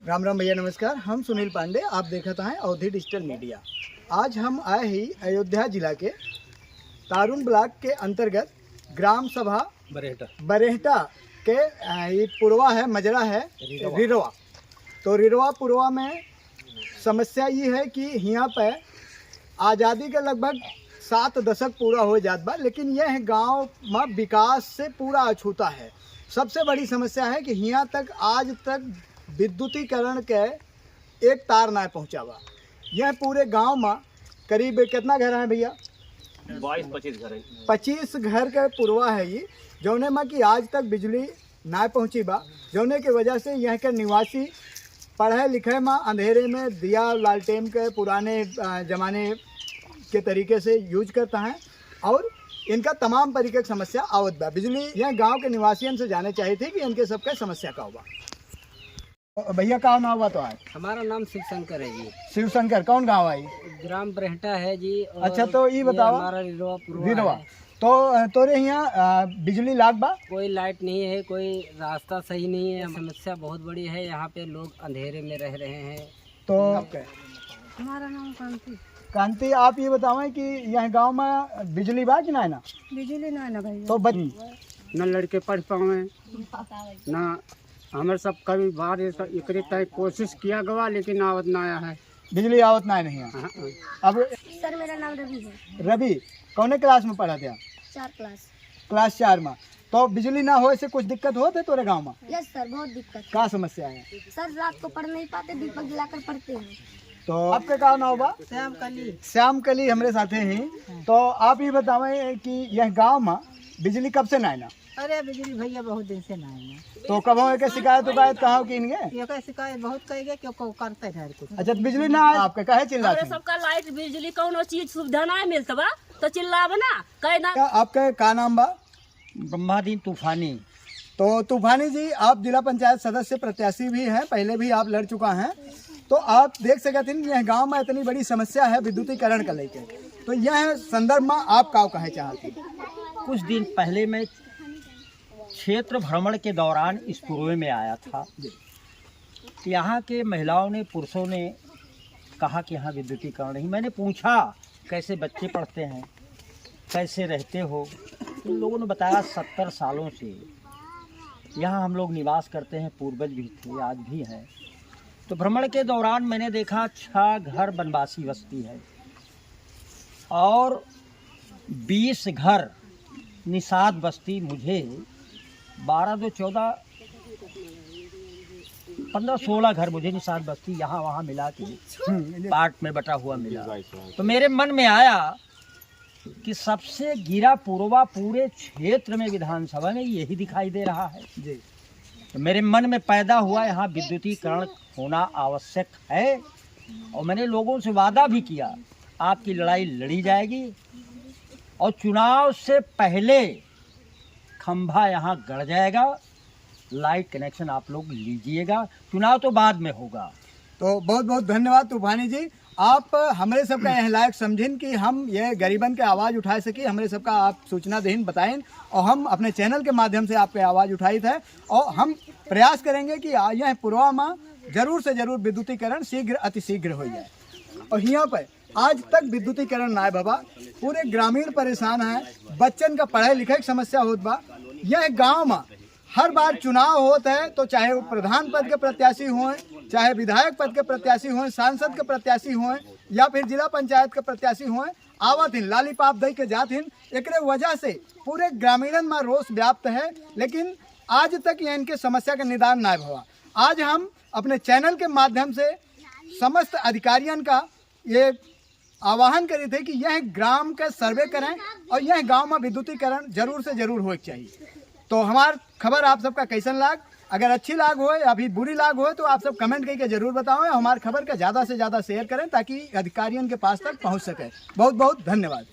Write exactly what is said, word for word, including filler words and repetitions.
राम राम भैया, नमस्कार। हम सुनील पांडे, आप देखत हैं अवधी डिजिटल मीडिया। आज हम आए ही अयोध्या जिला के तारुण ब्लॉक के अंतर्गत ग्राम सभा बरेहटा। बरेहटा के, अ, ये पुरवा है, मजरा है, रिरवा। रिरवा। तो रिरवा पुरवा में समस्या ये है कि हियाँ पे आज़ादी के लगभग सात दशक पूरा हो जात बा, लेकिन यह गांव में विकास से पूरा अछूता है। सबसे बड़ी समस्या है कि हियाँ तक आज तक विद्युतीकरण के एक तार ना पहुँचा बा। यह पूरे गांव में करीब कितना घर है भैया? बाईस पच्चीस घर है। पच्चीस घर के पुरवा है ये, जौने में कि आज तक बिजली ना पहुँची बा, जौने के वजह से यहाँ के निवासी पढ़े लिखे में अंधेरे में दिया लालटेन के पुराने, अ, जमाने के तरीके से यूज करता है और इनका तमाम तरीके की समस्या आवत बा। बिजली यह गांव के निवासियन से जाने चाहिए थे कि इनके सबके समस्या का बा। भैया, का नाम बा तोहार? हमारा नाम शिव शंकर है जी। शिव शंकर, कौन गांव है? ग्राम बरेहटा है जी। और अच्छा, तो ई ये बतावा। हमारा रिरवा पुरवा रिरवा। है। तो, अ, तोरे हियाँ, अ, बिजली लाग बा? कोई लाइट नहीं है, कोई रास्ता सही नहीं है, समस्या बहुत बड़ी है। यहाँ पे लोग अंधेरे में रह रहे हैं। तो आपका? हमारा नाम कांति। कांति, आप ये बतावें कि यह गांव में बिजली बा कि ना, ना? बिजली ना, ना भैया। तो बच- न लड़के पढ़ पावे, ना हमर सब कभी बार ये सब एकरे तय कोशिश किया गवा, लेकिन आवत ना आया है। बिजली आवत ना नहीं है। हाँ, हाँ। अब सर, मेरा नाम रवि है। रवि, कौने क्लास में पढ़त है? चार क्लास। क्लास चार में। तो बिजली ना होए से कुछ दिक्कत होत है तोरे गांव में? यस सर, बहुत दिक्कत है। का समस्या है? सर, रात को पढ़ नहीं पाते, दीपक जलाकर पढ़ते हैं। तो आपके का नाम बा? श्याम कली। श्याम कली हमरे साथे ही। तो आप ये बतावें कि यह गांव में बिजली कब से ना है ना? अरे बिजली भैया बहुत दिन से ना है ना। तो कब हो के शिकायत उकायत कहाँ की इनके? ये का शिकायत बहुत कह गए, क्यों को करते हैं कुछ। अच्छा, बिजली ना है आपके, काहे चिल्लाते हमरे हैं? सबका लाइट, बिजली, कौनो चीज सुविधा ना मिलत बा, तो चिल्लाब ना, कह ना। का आपका का नाम बा? ब्रह्मादीन तूफानी। तो तूफानी जी, आप जिला पंचायत सदस्य प्रत्याशी भी हैं, पहले भी आप लड़ चुका हैं, तो आप देख सकत हैं यह गांव में इतनी बड़ी समस्या है विद्युतीकरण का लेके, तो यह संदर्भ में आप का कहे चाहते हैं? कुछ दिन पहले मैं क्षेत्र भ्रमण के दौरान इस पूर्व में आया था। यहाँ के महिलाओं ने, पुरुषों ने कहा कि यहाँ विद्युतीकरण नहीं। मैंने पूछा, "कैसे बच्चे पढ़ते हैं, कैसे रहते हो?" उन लोगों ने बताया, "सत्तर सालों से यहाँ हम लोग निवास करते हैं, पूर्वज भी थे, आज भी हैं।" तो भ्रमण के दौरान मैंने देखा, छह घर वनवासी बस्ती है और बीस घर निषाद बस्ती, मुझे बारह दो चौदह, पन्द्रह सोलह घर मुझे निषाद बस्ती यहाँ वहाँ मिला के हम्म, ये पार्ट में बटा हुआ मिला। तो मेरे मन में आया कि सबसे गिरा पुरवा पूरे क्षेत्र में, विधानसभा में यही दिखाई दे रहा है। जी। तो मेरे मन में पैदा हुआ, यहाँ विद्युतीकरण होना आवश्यक है और मैंने लोगों से वादा भी किया, आपकी लड़ाई लड़ी जाएगी और चुनाव से पहले खंभा यहाँ गड़ जाएगा, लाइट कनेक्शन आप लोग लीजिएगा, चुनाव तो बाद में होगा। तो बहुत बहुत धन्यवाद तूफानी जी, आप हमरे सबका यह लायक समझिन कि हम ये गरीबन के आवाज़ उठा सकी, हमरे सबका आप सूचना देहिन, बताइन और हम अपने चैनल के माध्यम से आपके आवाज़ उठाइत है और हम प्रयास करेंगे कि आ-, यह पुरवा में जरूर से जरूर विद्युतीकरण शीघ्र अतिशीघ्र हो जाए। और हियाँ पर आज तक विद्युतीकरण नाय भवा, पूरे ग्रामीण परेशान है, बच्चन का पढ़ाई लिखाई की समस्या होत बा। यह गांव में हर बार चुनाव होत है तो चाहे वो प्रधान पद के प्रत्याशी हों, चाहे विधायक पद के प्रत्याशी हों, सांसद के प्रत्याशी हों या फिर जिला पंचायत के प्रत्याशी हों, आवत हिन, लॉलीपॉप दे के जात हिन। एकरे वजह से पूरे ग्रामीणन में रोष व्याप्त है, लेकिन आज तक ये इनके समस्या का निदान नाय भवा। आज हम अपने चैनल के माध्यम से समस्त अधिकारियन का ये आह्वान करी थे कि यह ग्राम का सर्वे करें और यह गांव में विद्युतीकरण जरूर से जरूर होए के चाहिए। तो हमार खबर आप सबका कैसन लाग, अगर अच्छी लाग होए या फिर बुरी लाग होए तो आप सब कमेंट करके जरूर बताओ। हमार खबर का ज़्यादा से ज़्यादा शेयर करें ताकि अधिकारियन के पास तक पहुंच सके। बहुत बहुत धन्यवाद।